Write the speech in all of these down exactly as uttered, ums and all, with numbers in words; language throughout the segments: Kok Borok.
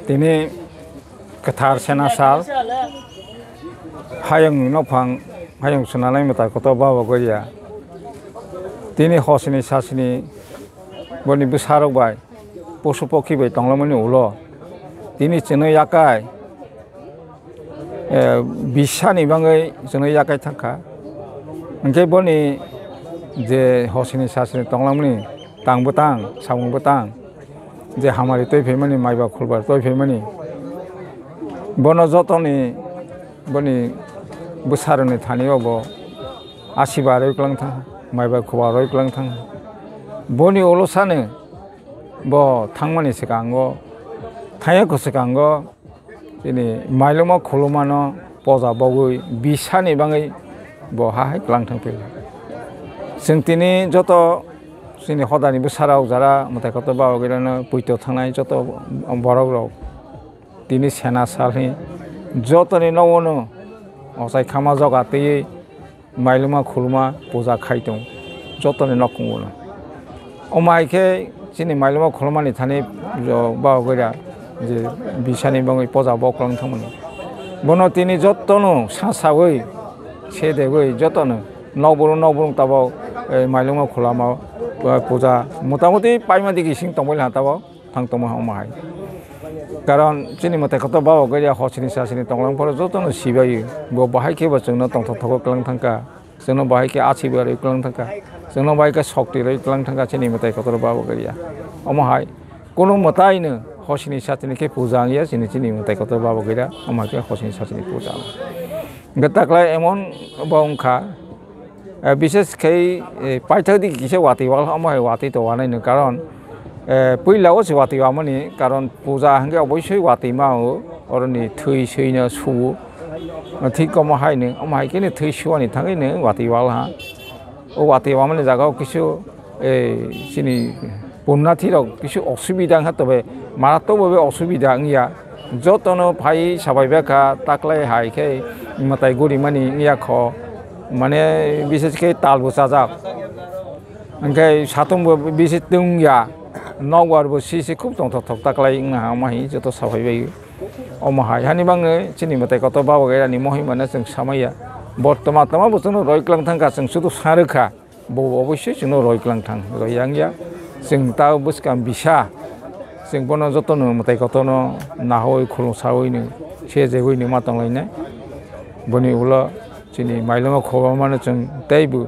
Tini kwthar sena sal, hayung nokphang, hayung sunalai mwtai kotor Baba Goria. Tini hosini sasini boni bwsarok bai, posu pokhi bai tonglamani ulo. Tini chwngno yakai, eh, bisani bangwi chwngno yakai thangkha. Hwnkhe boni je hosini sasini tonglamani tang bwtang, samung bwtang, je hamari twi phaimani, maiba khulba twi phaimani, bono jotoni boni bwsarokni thani o bo asiba rwi kwlang thang, maiba khuba rwi kwlang thang. Boni ulo sano bo thangmani swkango, thangya kwswkango chini mailoma khulumano poja bogwi bisani bangwi bo ha hai kwlang thang phila. Chwng tini joto chini hodani bwsarok jara mwtai kotor Baba Goria no puito thangnai joto borok rok tini sena salni jotoni nogono ochai khama joga twiwi mailoma khuluma puja khai tong jotoni nokkungo no. Omo hai khe chini mailoma khulumani thani jo Baba Goria je bisani bangwi poja bo kwlang thangmani. Bono tini jotono sa sawi se degwi jotono nokboro nokboro tabok, eh, mailoma khulama, eh, puja motamuti paima digi sing tongbai laha tabok. Thang tongma omo hai. Karon chini mwtai kotor Baba Goria hosini sasini tonglang phoro jotono sibaio. Bo bahai khe bo chwngno tongthok thogo kwlang thangkha. Chwngno bahai khe achiba rwi kwlang thangkha. Chwngno bahai khe sokti rwi kwlang thangkha chini mwtai kotor Baba Goria. Omo hai. Kunu mwtaino hosini sasini khe puja wngya chini, chini mwtai kotor Baba Goria. Omo hai khe hosini sasini puja. Hwnkhe taklai emon bo wngkha. Eh, bises khe, eh, paithak di kisa watwi wal omo hai watwi to wanai no karon, eh, puila o se watwi wamani karon puja hwnkhe oboisoi watwi ma o, oroni thwi swi no su o. Thik omo hai no, omo hai khe no thwi suani thangwi no watwi wal ha. O watwi wamani jaga o kisu, eh, chini punnathi rok kisu osubida wngkha, tobe maratok bhabe osubida wngya. Jotono phai sabai bwkha taklai hai khe mwtai gorimani wngya kho, mane bises khe tal bo chajak, hwnkhe satung bo bisi tungya, nokbar bo sisi khub tongthok thok taklai wngna ha omo hai joto sabai bai. Omo hai hani bangwi chini mwtai kotor Baba Goria ni mohima no chwng samaya. Bo tama tama bo chwngno roi kwlang thangkha, chwng sudu sa rwkha. Bo oboisoi chwngno roi kwlang thang, roi yang ya. Chwng ta bwskang bisa, chwng bono jotono mwtai kotorno nahoi khulumsawi no, sejegwi no ma tonglainai. Boni ulo chini mailoma khobamano chwng teibo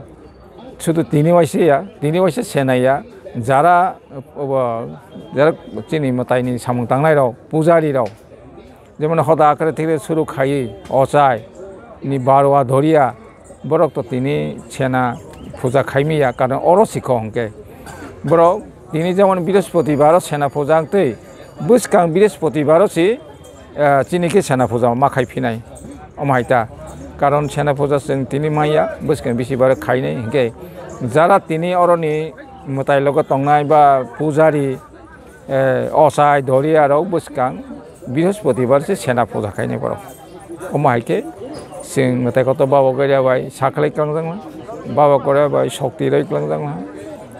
sudu tini waisa ya, tini waisa sena ya, jara, obo, jara chini mwtaini samung tangnai rok, pujari rok, jemon hoda akhre thikre suru khaiwi ochai ni barwa dhoriya, borok to tini sena puja khaimiya, karon oro sikho hwnkhe borok tini jemon Brihospotibaro sena puja wngtwi, bwskang Brihospotibaro si, eh, chini khe sena puja ma khai phinai. Omo hai ta, karon sena puja chwng tini manya, bwskang bisibaro khainai hwnkhe jara tini oroni mwtai logo tongnai ba pujari, eh, ochai dhoriya rok bwskang Brihospotibaro se sena puja khainai borok. Omo hai khe chwng mwtai kotor Baba Goria bai sakhlai kwlangjakma, Baba Goria bai sokti roi kwlangjakma.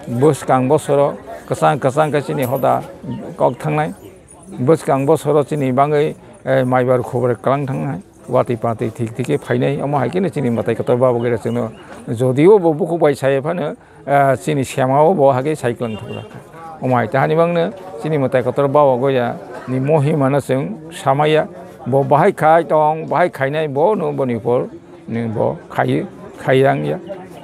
Bwskang bosoro kwchang kwchang khe chini hoda kok thangnai. Bwskang bosoro chini bangwi, eh, maibar khobor kwlang thangnai. Watwi patwi thik thik khe phainai. Omo hai kheno chini mwtai kotor Baba Goria chwngno jodio bo bukhuk bai sai phano, ah, chini sema o bo hake cyclone thukjak. Omo hai ta hani bangno chini mwtai kotor Baba Goria ni mohima no chwng samaya. Bo bahai khai tong, bahai khainai bo no boni por ni bo khai, khai yang ya.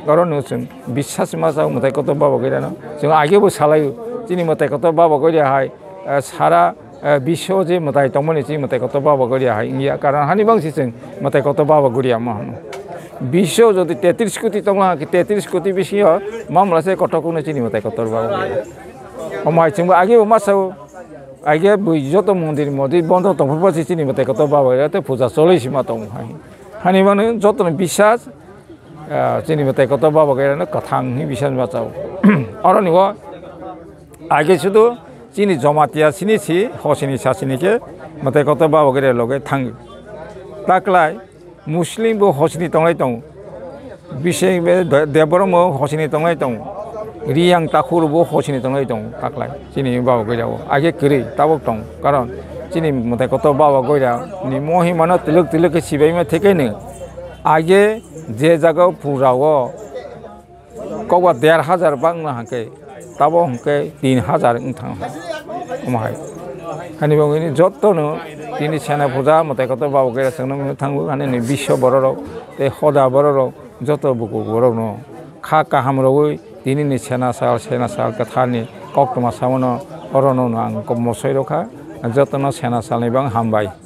Oro no chwng bisas ma chao mwtai kotor Baba Goria no. Chwng age bo salai chini mwtai kotor Baba Goria hai, ah, sara eh, biswo je mwtai tongmani chini mwtai kotor Baba Goria hai wngya, karon hani bangsi chwng mwtai kotor Baba Goria ma hwno. Biswo jodi tetris koti tongla, tetris koti bisingo mamla se kotor kuno chini mwtai kotor Baba Goria. Omo hai chwngbo age bo masa o, age bui joto mondir mondir bondo tongphuru pasi chini mwtai kotor Baba Goria te puja choloi sima tongo hai. Hani mano joto no bisas, eh, chini mwtai kotor Baba Goria no kwthang hi bisas ma chao. Oro ni bo Age sudu chini Jomatia sini si hosini sasini khe mwtai kotor Baba Goria loge thangi. Taklai Muslim bo hosini tonglai tongo. Bising be de-, Debbarma hosini tonglai tongo. Riyang takhuk bo hosini tonglai tong taklai. Chini Baba Goira o. Age kwrwi tabok tong. Karon chini mwtai kotor Baba Goira ni mohima no twlwk twlwk khe sibaima thekeno. Age je jaga o pura o kokba der hajar bangna hwnkhe tabo hwnkhe tin hajar wng thang. Omo hai. Hani bo wngwi jotono tini sena puja mwtai kotor Baba Goira chwngno thango hani ni biswa borok rok tei hoda borok rok joto bukur borok no kha kaham rogwi tini ni sena sal sena sal kwthar ni koktwma samano orono no ang mosoi rokha jotono sena sal ni bang hambai.